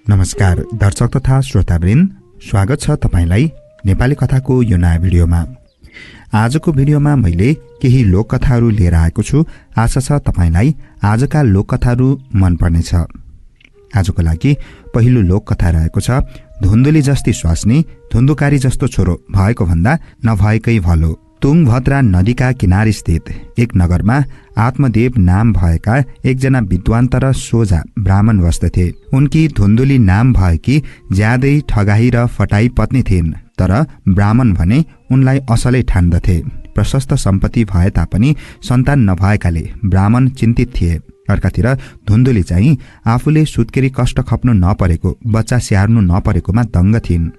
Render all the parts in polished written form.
नमस्कार दर्शक तथा श्रोतावृन्द, स्वागत छ तपाईलाई नेपाली कथाको यो नयाँ भिडियोमा। आजको भिडियोमा मैले केही लोककथाहरू लिएर आएको छु। आशा छ तपाईलाई आजका लोककथाहरू मन पर्नेछ। आजको लागि पहिलो लोककथा रहेको छ धुन्दुली जस्ती स्वास्नी धुन्धुकारी जस्तो छोरो भएको भन्दा नभएकै भलो। तुङभद्रा नदीका किनार स्थित एक नगरमा आत्मदेव नाम भएका एकजना विद्वान तर सोझा ब्राह्मण बस्दथे। उनकी धुन्दुली नाम भएकी ज्यादै ठगाई र फटाई पत्नी थिइन्, तर ब्राह्मण भने उनलाई असलै ठान्दथे। प्रशस्त सम्पत्ति भए तापनि सन्तान नभएकाले ब्राह्मण चिन्तित थिए। अर्कातिर धुन्दुली चाहिँ आफूले सुत्केरी कष्ट खप्नु नपरेको, बच्चा स्याहार्नु नपरेकोमा दङ्ग थिइन्।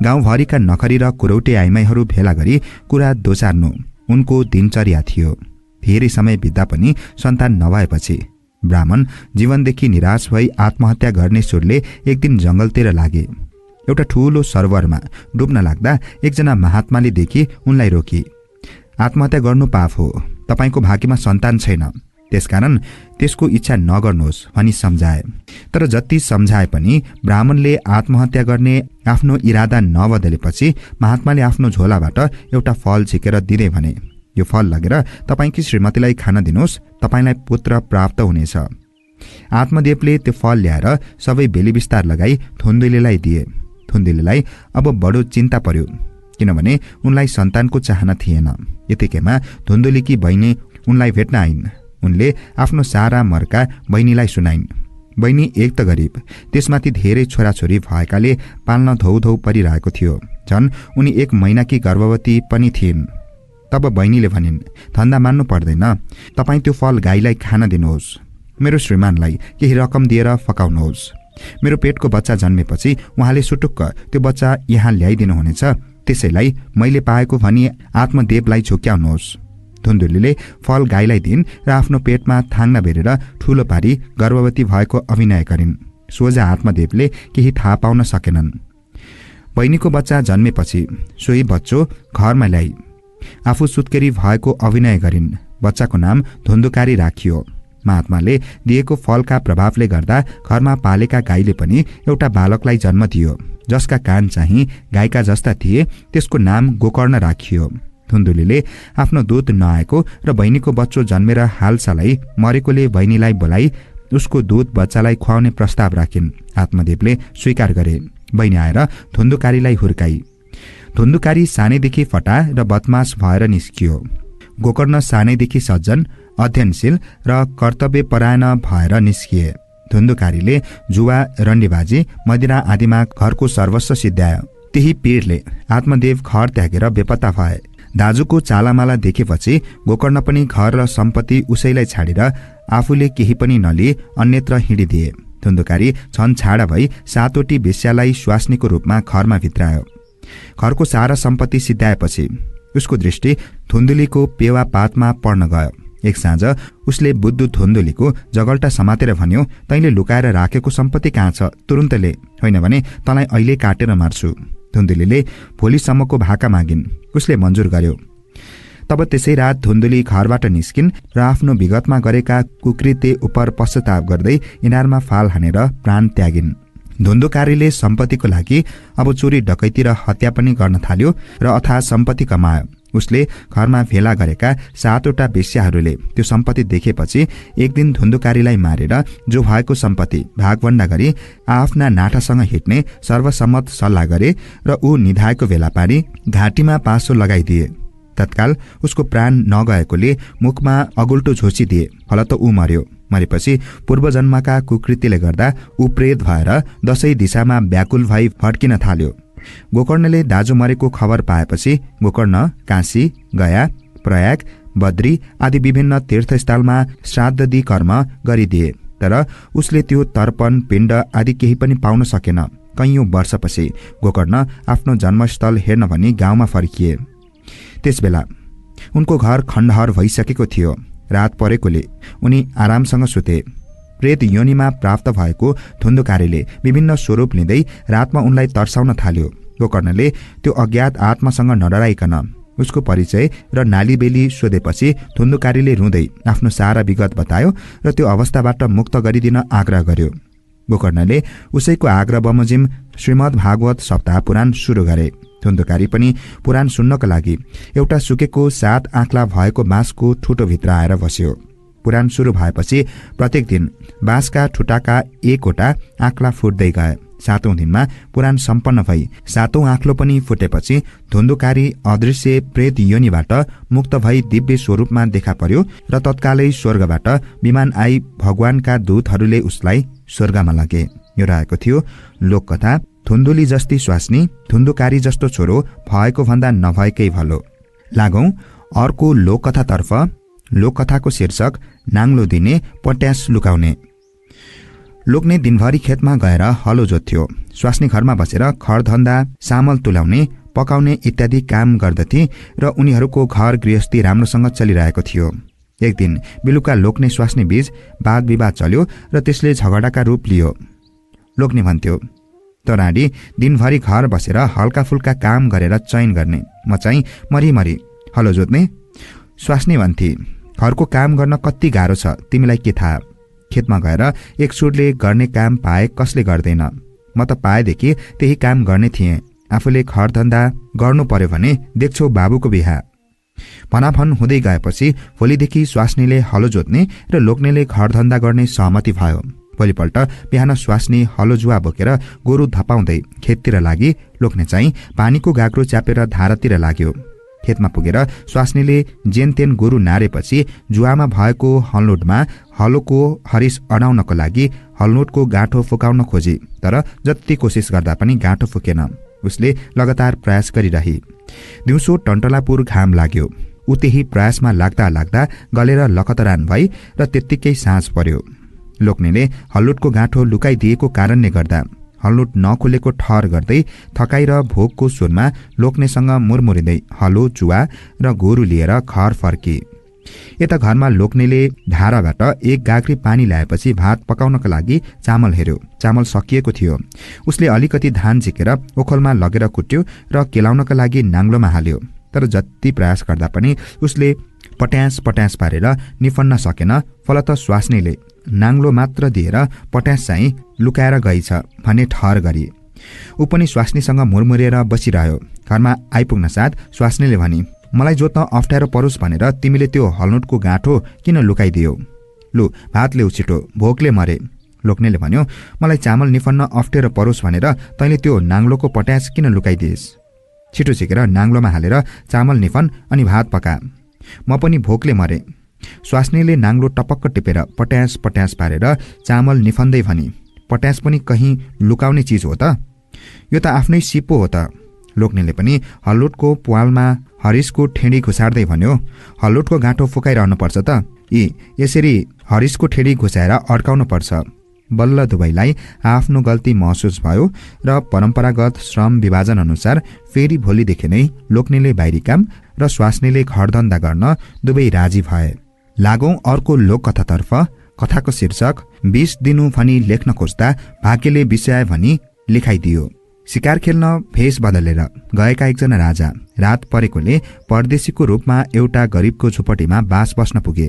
गाउँभरिका नखरी र कुरौटे आइमाईहरू भेला गरी कुरा दोचार्नु उनको दिनचर्या थियो। धेरै समय बित्दा पनि सन्तान नभएपछि ब्राह्मण जीवनदेखि निराश भई आत्महत्या गर्ने सुरले एक दिन जंगलतिर लागे। एउटा ठूलो सरोवरमा डुब्न लाग्दा एकजना महात्माले देखि उनलाई रोकी। आत्महत्या गर्नु पाप हो, तपाईको भाग्यमा सन्तान छैन, त्यसकारण त्यसको इच्छा नगर्नुहोस् भनी सम्झाए। तर जति सम्झाए पनि ब्राह्मणले आत्महत्या गर्ने आफ्नो इरादा नबदलेपछि महात्माले आफ्नो झोलाबाट एउटा फल झिकेर दिँदै भने, यो फल लगेर तपाईकी श्रीमतीलाई खान दिनुहोस्, तपाईलाई पुत्र प्राप्त हुनेछ। आत्मदेवले त्यो फल ल्याएर सबै बेली विस्तार लगाई धुन्दुलीलाई दिए। धुन्दुलीलाई अब बडो चिन्ता पर्यो, किनभने उनलाई सन्तानको चाहना थिएन। यतिकैमा धुन्दुलीकी बहिनी उनलाई भेट्न आइन्। उनले आफ्नो सारा मर्का बहिनीलाई सुनाइन्। बहिनी एक त गरिब, त्यसमाथि धेरै छोराछोरी भएकाले पाल्न धौधौ परिरहेको थियो। झन् उनी 1 महिनाकी गर्भवती पनि थिइन्। तब बहिनीले भनिन्, धन्दा मान्नु पर्दैन, तपाईँ त्यो फल गाईलाई खान दिनुहोस्, मेरो श्रीमानलाई केही रकम दिएर फकाउनुहोस्। मेरो पेटको बच्चा जन्मेपछि उहाँले सुटुक्क त्यो बच्चा यहाँ ल्याइदिनुहुनेछ, त्यसैलाई मैले पाएको भनी आत्मदेवलाई झुक्याउनुहोस्। धुन्दुलीले फल गाईलाई दिइन् र आफ्नो पेटमा थाङ्ना बेरेर ठूलो पारी गर्भवती भएको अभिनय गरिन्। सोझा आत्मदेवले केही थाहा पाउन सकेनन्। बहिनीको बच्चा जन्मेपछि सोही बच्चो घरमा ल्याई आफू सुत्केरी भएको अभिनय गरिन्। बच्चाको नाम धुन्धुकारी राखियो। महात्माले दिएको फलका प्रभावले गर्दा घरमा पालेका गाईले पनि एउटा बालकलाई जन्म दियो, जसका कान चाहिँ गाईका जस्ता थिए। त्यसको नाम गोकर्ण राखियो। धुन्दुलीले आफ्नो दूध नआएको र बहिनीको बच्चो जन्मेर हालसालै मरेकोले बहिनीलाई बोलाई उसको दूध बच्चालाई खुवाउने प्रस्ताव राखिन्। आत्मदेवले स्वीकार गरे। बहिनी आएर धुन्धुकारीलाई हुर्काई। धुन्धुकारी सानैदेखि फटा र बदमास भएर निस्कियो। गोकर्ण सानैदेखि सज्जन, अध्ययनशील र कर्तव्यपरायण भएर निस्किए। धुन्धुकारीले जुवा, रन्डीबाजी, मदिरा आदिमा घरको सर्वस्व सिद्ध्यायो। त्यही पीडले आत्मदेव घर त्यागेर बेपत्ता भए। दाजुको चालामाला देखेपछि गोकर्ण पनि घर र सम्पत्ति उसैलाई छाडेर आफूले केही पनि नलिए अन्यत्र हिँडिदिए। धुन्धुकारी छन् छाडा भई 7वटी वेश्यालाई स्वास्नीको रूपमा घरमा भित्रायो। घरको सारा सम्पत्ति सिद्ध्याएपछि उसको दृष्टि धुन्दुलीको पेवा पातमा पर्न गयो। एक साँझ उसले बुद्धु धुन्दुलीको जगल्टा समातेर भन्यो, तैँले लुकाएर राखेको सम्पत्ति कहाँ छ? तुरुन्तले, होइन भने तँलाई अहिले काटेर मार्छु। धुन्दुलीले भोलिसम्मको भाका मागिन्। उसले मन्जुर गर्यो। तब त्यसै रात धुन्दुली घरबाट निस्किन् र आफ्नो विगतमा गरेका कुकृत्य उपर पश्चाताप गर्दै इनारमा फाल हानेर प्राण त्यागिन्। धुन्धुकारीले सम्पत्तिको लागि अब चोरी डकैती र हत्या पनि गर्न थाल्यो र अथाह सम्पत्ति कमायो। उसले घरमा भेला गरेका 7वटा वेश्याहरूले त्यो सम्पत्ति देखेपछि एक दिन धुन्धुकारीलाई मारेर जो भएको सम्पत्ति भागभण्डा गरी आफ्ना नाठासँग हिट्ने सर्वसम्मत सल्लाह गरे र ऊ निधाएको बेला पारी घाँटीमा पासो लगाइदिए। तत्काल उसको प्राण नगएकोले मुखमा अगुल्टो झोसिदिए। फलत ऊ मर्यो। मरेपछि पूर्वजन्मका कुकृत्यले गर्दा ऊ प्रेत भएर दशै दिशामा व्याकुल भई भड्किन थाल्यो। गोकर्णले दाजु मरेको खबर पाएपछि गोकर्ण काशी, गया, प्रयाग, बद्री आदि विभिन्न तीर्थस्थलमा श्राद्धदी कर्म गरिदिए। तर उसले त्यो तर्पण, पिण्ड आदि केही पनि पाउन सकेन। कैयौं वर्षपछि गोकर्ण आफ्नो जन्मस्थल हेर्न भनी गाउँमा फर्किए। त्यसबेला उनको घर खण्डहर भइसकेको थियो। रात परेकोले उनी आरामसँग सुते। प्रेत योनिमा प्राप्त भएको धुन्धुकारीले विभिन्न स्वरूप लिँदै रातमा उनलाई तर्साउन थाल्यो। गोकर्णले त्यो अज्ञात आत्मासँग नडराइकन उसको परिचय र नालीबेली सोधेपछि धुन्धुकारीले रुँदै आफ्नो सारा विगत बतायो र त्यो अवस्थाबाट मुक्त गरिदिन आग्रह गर्यो। गोकर्णले उसैको आग्रह बमोजिम श्रीमद् भागवत सप्ताह पुराण सुरु गरे। धुन्धुकारी पनि पुराण सुन्नको लागि एउटा सुकेको 7 आँखला भएको बाँसको ठुटोभित्र आएर बस्यो। पुराण सुरु भएपछि प्रत्येक दिन बाँसका ठुटाका 1वटा आँखला फुट्दै गए। 7औं दिनमा पुराण सम्पन्न भई 7औं आँखलो पनि फुटेपछि धुन्धुकारी अदृश्य प्रेत योनिबाट मुक्त भई दिव्य स्वरूपमा देखा पर्यो र तत्कालै स्वर्गबाट विमान आई भगवानका दूतहरूले उसलाई स्वर्गमा लगे। यो रहेको थियो लोककथा। धुन्धुली जस्ती स्वास्नी धुन्धुकारी जस्तो छोरो भएको भन्दा नभएकै भलो। लागौं अर्को लोककथातर्फ। लोककथाको शीर्षक नाङ्लो दिने पट्यास लुकाउने। लोग्ने दिनभरि खेतमा गएर हलो जोत्थ्यो। स्वास्नी घरमा बसेर खरधन्दा सामल तुल्याउने पकाउने इत्यादि काम गर्दथे र उनीहरूको घर गृहस्थी राम्रोसँग चलिरहेको थियो। एक दिन बेलुका लोग्ने स्वास्नी बीच वाद विवाद चल्यो र त्यसले झगडाका रूप लियो। लोग्ने भन्थ्यो, त राडी दिनभरि घर बसेर हल्का फुल्का काम गरेर चयन गर्ने, म चाहिँ मरिमरि हलो जोत्ने। स्वास्नी भन्थे, घरको काम गर्न कति गाह्रो छ तिमीलाई के थाहा। खेतमा गएर एक सुरले गर्ने काम पाए कसले गर्दैन। म त पाएदेखि त्यही काम गर्ने थिएँ। आफूले खरधन्दा गर्नु पर्यो भने देख्छौ बाबुको बिहा। भनाभन हुँदै गएपछि भोलिदेखि स्वास्नीले हलो जोत्ने र लोग्नेले घरधन्दा गर्ने सहमति भयो। भोलिपल्ट बिहान स्वास्नी हलो जुवा बोकेर गोरु धपाउँदै खेततिर लागि। लोग्ने चाहिँ पानीको गाग्रो च्यापेर धारातिर लाग्यो। खेतमा पुगेर स्वास्नीले जेनतेन गोरु नारेपछि जुवामा भएको हलनोटमा हलोको हरिस अडाउनको लागि हलनोटको गाँठो फुकाउन खोजी, तर जति कोसिस गर्दा पनि गाँठो फुकेन। उसले लगातार प्रयास गरिरही। दिउँसो टन्टलापुर घाम लाग्यो। ऊ त्यही प्रयासमा लाग्दा लाग्दा गलेर लखतरान भई र त्यत्तिकै साँझ पर्यो। लोग्नेले हलनोटको गाँठो लुकाइदिएको कारणले गर्दा हलनोट नखुलेको ठहर गर्दै थकाइ र भोकको सुरमा लोग्नेसँग मुरमुरिँदै हलो जुवा र गोरु लिएर घर फर्की। यता घरमा लोग्नेले धाराबाट एक गाग्री पानी ल्याएपछि भात पकाउनका लागि चामल हेर्यो। चामल सकिएको थियो। उसले अलिकति धान झिकेर ओखलमा लगेर कुट्यो र केलाउनका लागि नाङ्लोमा हाल्यो। तर जति प्रयास गर्दा पनि उसले पट्यास पट्यास पारेर निफन्न सकेन। फलत स्वास्नीले नाङ्लो मात्र दिएर पट्यास चाहिँ लुकाएर गइछ भन्ने ठहर गरी। ऊ पनि स्वास्नीसँग मुरमुरेर बसिरह्यो। घरमा आइपुग्न साथ स्वास्नीले भनी, मलाई जोत्न अप्ठ्यारो परोस् भनेर तिमीले त्यो हलनोटको गाँठो किन लुकाइदियो? लु भात ल्याउ छिटो, भोकले मरे। लोग्नेले भन्यो, मलाई चामल निफन्न अप्ठ्यारो परोस् भनेर तैँले त्यो नाङ्लोको पट्यास किन लुकाइदिएस्? छिटो झिकेर नाङ्लोमा हालेर चामल निफन अनि भात पका। म पनि भोकले मरे। स्वास्नीले नाङ्लो टपक्क टिपेर पट्यास पट्यास पारेर चामल निफन्दै भनी, पट्यास पनि कहीँ लुकाउने चिज हो त? यो त आफ्नै सिपो हो त। लोग्नेले पनि हलुटको पुवालमा हरिसको ठेडी घुसार्दै भन्यो, हलुटको गाँठो फुकाइरहनु पर्छ त? यसरी हरिसको ठेडी घुसाएर अड्काउनु पर्छ। बल्ल दुवैलाई आफ्नो गल्ती महसुस भयो र परम्परागत श्रम विभाजन अनुसार फेरि भोलिदेखि नै लोग्नेले बाहिरी काम र स्वास्नीले घरधन्दा गर्न दुवै राजी भए। लागौं अर्को लोककथातर्फ। कथाको शीर्षक 20 दिनु भनी लेख्न खोज्दा भाग्यले बिसाए भनी लेखाइदियो। शिकार खेल्न भेष बदलेर गएका एकजना राजा रात परेकोले परदेशीको रूपमा एउटा गरिबको झुपडीमा बास बस्न पुगे।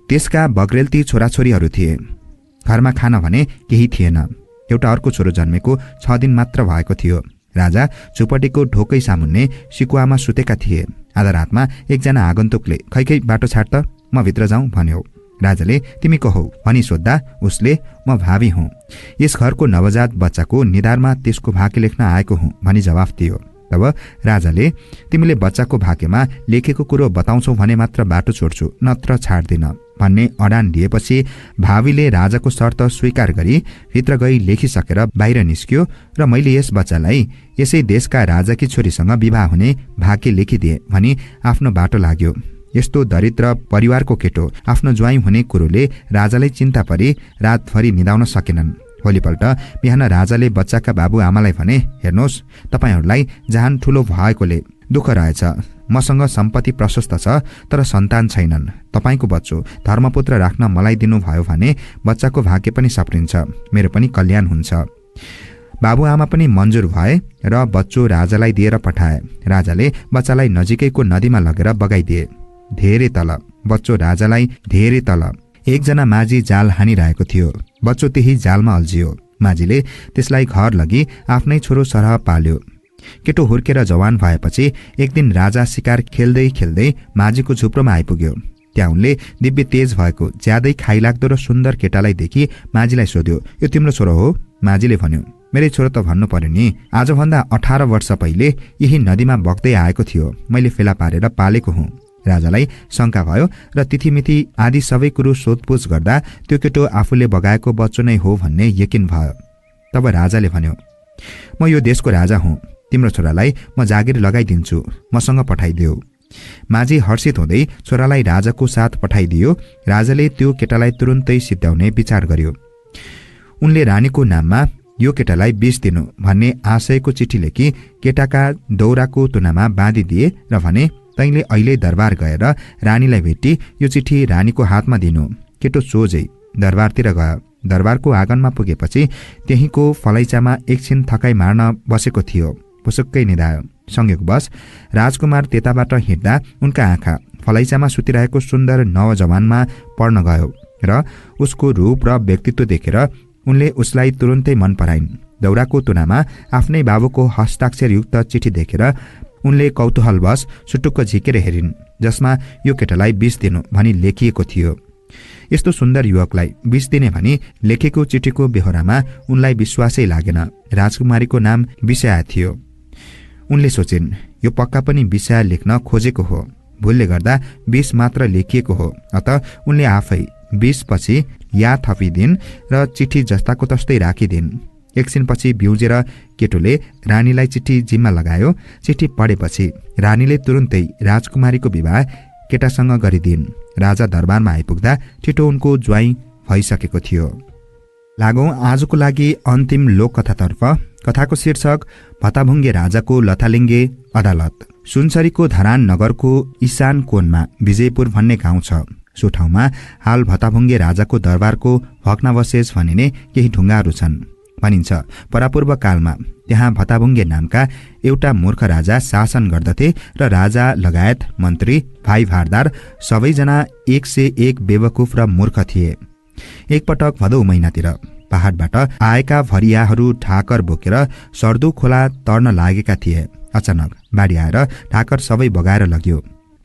त्यसका बग्रेलती छोराछोरीहरू थिए। घरमा खान भने केही थिएन। एउटा अर्को छोरो जन्मेको 6 दिन मात्र भएको थियो। राजा झुपडीको ढोकै सामुन्ने सिकुवामा सुतेका थिए। आधा रातमा एकजना आगन्तुकले खै बाटो छाड त, म भित्र जाउँ भन्यो। राजाले तिमी को हौ भनी सोद्धा उसले म भावी हुँ, यस घरको नवजात बच्चाको निधारमा त्यसको भाग्य लेख्न आएको हुँ भनी जवाफ दियो। तब राजाले तिमीले बच्चाको भाग्यमा लेखेको कुरो बताउँछौ भने मात्र बाटो छोड्छु, नत्र छाड्दिन भन्ने अडान दिएपछि भावीले राजाको शर्त स्वीकार गरी भित्र गई लेखिसकेर बाहिर निस्क्यो र मैले यस बच्चालाई यसै देशका राजाकी छोरीसँग विवाह हुने भाग्य लेखिदिए भनी आफ्नो बाटो लाग्यो। यस्तो दरिद्र परिवारको केटो आफ्नो ज्वाइँ हुने कुरोले राजालाई चिन्ता परी रातभरि निदाउन सकेनन्। भोलिपल्ट बिहान राजाले बच्चाका बाबुआमालाई भने, हेर्नुहोस्, तपाईहरूलाई जहान ठुलो भएकोले दुःख रहेछ। मसँग सम्पत्ति प्रशस्त छ तर सन्तान छैनन्। तपाईको बच्चो धर्मपुत्र राख्न मलाई दिनुभयो भने बच्चाको भाग्य पनि सप्रिन्छ, मेरो पनि कल्याण हुन्छ। बाबुआमा पनि मन्जुर भए र बच्चो राजालाई दिएर पठाए। राजाले बच्चालाई नजिकैको नदीमा लगेर बगाइदिए। धेरै तल बच्चो राजालाई धेरै तल एकजना माझी जाल हानिरहेको थियो। बच्चो त्यही जालमा अल्झियो। माझीले त्यसलाई घर लगी आफ्नै छोरो सरह पाल्यो। केटो हुर्केर जवान भएपछि एक दिन राजा शिकार खेल्दै खेल्दै माझीको झुप्रोमा आइपुग्यो। त्यहाँ उनले दिव्य तेज भएको ज्यादै खाइलाग्दो र सुन्दर केटालाई देखि माझीलाई सोध्यो, यो तिम्रो छोरो हो? माझीले भन्यो, मेरै छोरो त भन्नु पर्यो नि। आजभन्दा 18 वर्ष पहिले यही नदीमा बग्दै आएको थियो। मैले फेला पारेर पालेको हुँ। राजालाई शंका भयो र तिथिमिति आदि सबै कुरो सोधपुछ गर्दा त्यो केटो आफूले बगाएको बच्चो नै हो भन्ने यकिन भयो। तब राजाले भन्यो, म यो देशको राजा हुँ। तिम्रो छोरालाई म जागिर लगाइदिन्छु, मसँग पठाइदेऊ। माझी हर्षित हुँदै छोरालाई राजाको साथ पठाइदियो। राजाले त्यो केटालाई तुरुन्तै सिद्ध्याउने विचार गर्यो। उनले रानीको नाममा यो केटालाई विष दिनु भन्ने आशयको चिठी लेखी केटाका दौराको तुनामा बाँधिदिए र भने, तैँले अहिले दरबार गएर रानीलाई भेटी यो चिठी रानीको हातमा दिनु। केटो सोझै दरबारतिर गयो। दरबारको आँगनमा पुगेपछि त्यहीँको फलैचामा एकछिन थकाइ मार्न बसेको थियो। पुसुक्कै निधायो। संयोगवश राजकुमार त्यताबाट हिँड्दा उनका आँखा फलैचामा सुतिरहेको सुन्दर नवजवानमा पर्न गयो र उसको रूप र व्यक्तित्व देखेर उनले उसलाई तुरुन्तै मन पराइन्। दौराको तुनामा आफ्नै बाबुको हस्ताक्षरयुक्त चिठी देखेर उनले कौतूहलवश सुटुक्क झिकेर हेरिन्, जसमा यो केटालाई विष दिनु भनी लेखिएको थियो। यस्तो सुन्दर युवकलाई विष दिने भनी लेखेको चिठीको बेहोरामा उनलाई विश्वासै लागेन। राजकुमारीको नाम विषया थियो। उनले सोचिन्, यो पक्का पनि विषय लेख्न खोजेको हो। भुलले गर्दा 20 मात्र लेखिएको हो। अत उनले आफै 20 पछि या थपिदिन् र चिठी जस्ताको तस्तै राखिदिन्। एकछिनपछि बिउजेर केटोले रानीलाई चिठी जिम्मा लगायो। चिठी पढेपछि रानीले तुरुन्तै राजकुमारीको विवाह केटासँग गरिदिन्। राजा दरबारमा आइपुग्दा छिटो उनको ज्वाइँ भइसकेको थियो। लागौं आजको लागि अन्तिम लोककथातर्फ। कथाको शीर्षक भताभुङ्गे राजाको लथालिङ्गे अदालत। सुनसरीको धरान नगरको इशान कोणमा विजयपुर भन्ने गाउँ छ। सो ठाउँमा हाल भताभुङ्गे राजाको दरबारको भग्नावशेष भनिने केही ढुङ्गाहरू छन्। भनिन्छ परापूर्व कालमा त्यहाँ भताभुङ्गे नामका एउटा मूर्ख राजा शासन गर्दथे र राजा लगायत मन्त्री, भाइ भारदार सबैजना 101 बेवकुफ र मूर्ख थिए। एकपटक भदौ महिनातिर पहाडबाट आएका भरियाहरू ढाकर बोकेर सर्दु खोला तर्न लागेका थिए। अचानक बाढी आएर ढाकर सबै बगाएर लग्यो।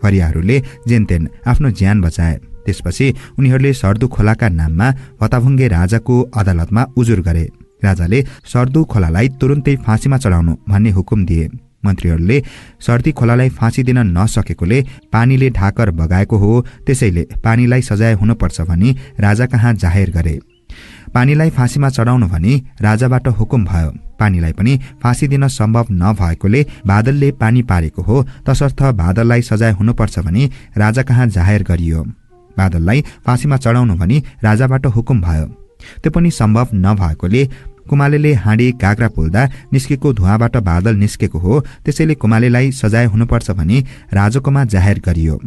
भरियाहरूले जेनतेन आफ्नो ज्यान बचाए। त्यसपछि उनीहरूले सर्दु खोलाका नाममा भताभुङ्गे राजाको अदालतमा उजुर गरे। राजाले सर्दु खोलालाई तुरुन्तै फाँसीमा चढाउनु भन्ने हुकुम दिए। मन्त्रीहरूले सर्दी खोलालाई फाँसी दिन नसकेकोले पानीले ढाकर बगाएको हो, त्यसैले पानीलाई सजाय हुनुपर्छ भनी राजा कहाँ जाहेर गरे। पानीलाई फाँसीमा चढाउनु भनी राजाबाट हुकुम भयो। पानीलाई पनि फाँसी दिन सम्भव नभएकोले बादलले पानी पारेको हो, तसर्थ बादललाई सजाय हुनुपर्छ भनी राजा कहाँ जाहेर गरियो। बादललाई फाँसीमा चढाउनु भनी राजाबाट हुकुम भयो। त्यो पनि सम्भव नभएकोले कुमालेले हाँडी काग्रा पोल्दा निस्केको धुवाबाट बादल निस्केको हो, त्यसैले कुमालेलाई सजाय हुनुपर्छ भनी राजाकोमा जाहेर गरियो।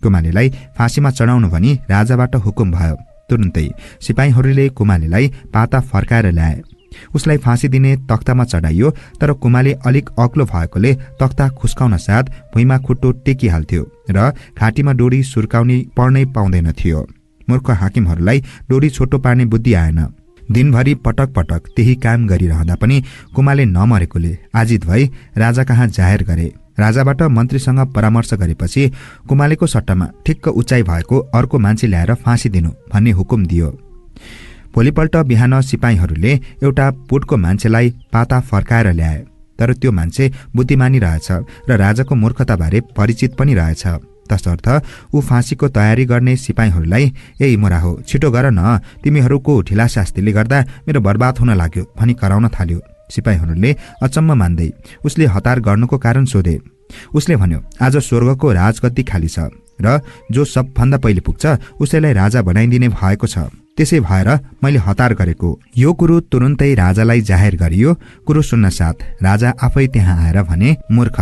कुमालेलाई फाँसीमा चढाउनु भनी राजाबाट हुकुम भयो। तुरुन्तै सिपाहीहरूले कुमालेलाई पाता फर्काएर ल्याए। उसलाई फाँसी दिने तख्तामा चढाइयो, तर कुमाले अलिक अग्लो भएकोले तख्ता खुस्काउन साथ भुइँमा खुट्टो टेकिहाल्थ्यो र घाँटीमा डोरी सुर्काउनी पर्नै पाउँदैन थियो। मूर्ख हाकिमहरूलाई डोरी छोटो पार्ने बुद्धि आएन। दिनभरि पटक पटक त्यही काम गरिरहँदा पनि कुमाले नमरेकोले आजित भई राजा कहाँ जाहेर गरे। राजाबाट मन्त्रीसँग परामर्श गरेपछि कुमालेको सट्टामा ठिक्क उचाइ भएको अर्को मान्छे ल्याएर फाँसी दिनु भन्ने हुकुम दियो। भोलिपल्ट बिहान सिपाहीहरूले एउटा पुटको मान्छेलाई पाता फर्काएर ल्याए, तर त्यो मान्छे बुद्धिमानी रहेछ र राजाको मूर्खताबारे परिचित पनि रहेछ। तसर्थ ऊ फाँसीको तयारी गर्ने सिपाहीहरूलाई, ए मोराहो छिटो गर न, तिमीहरूको ढिला शास्तिले गर्दा मेरो बर्बाद हुन लाग्यो भनी कराउन थाल्यो। सिपाहीहरूले अचम्म मान्दै उसले हतार गर्नुको कारण सोधे। उसले भन्यो, आज स्वर्गको राजगद्दी खाली छ र जो सबभन्दा पहिले पुग्छ उसैलाई राजा बनाइदिने भएको छ, त्यसै भएर मैले हतार गरेको। यो कुरो तुरुन्तै राजालाई जाहेर गरियो। कुरो सुन्न साथ राजा आफै त्यहाँ आएर भने, मूर्ख,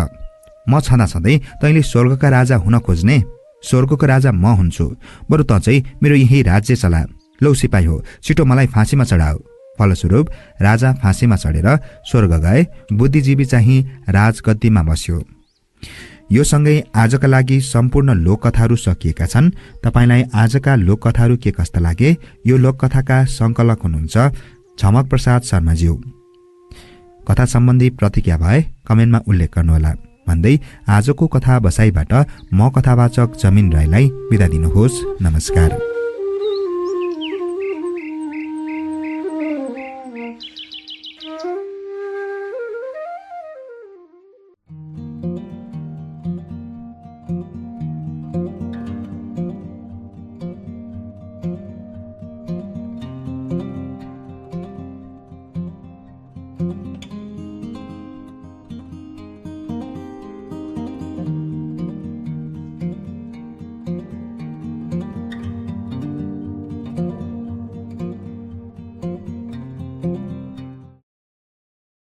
म छँदाछँदै तैँले स्वर्गका राजा हुन खोज्ने? स्वर्गको राजा म हुन्छु, बरु त चाहिँ मेरो यही राज्य चला। लौ सिपाही हो, छिटो मलाई फाँसीमा चढाऊ। फलस्वरूप राजा फाँसीमा चढेर स्वर्ग गए। बुद्धिजीवी चाहिँ राजगद्दीमा बस्यो। यो सँगै आजका लागि सम्पूर्ण लोककथाहरू सकिएका छन्। तपाईलाई आजका लोककथाहरू के कस्ता लागे? यो लोककथाका संकलक हुनुहुन्छ झमक प्रसाद शर्माज्यू। कथा सम्बन्धी प्रतिक्रिया भए कमेन्टमा उल्लेख गर्नुहोला भन्दै आजको कथा बसाइबाट म कथावाचक जमिन राईलाई बिदा दिनुहोस्। नमस्कार।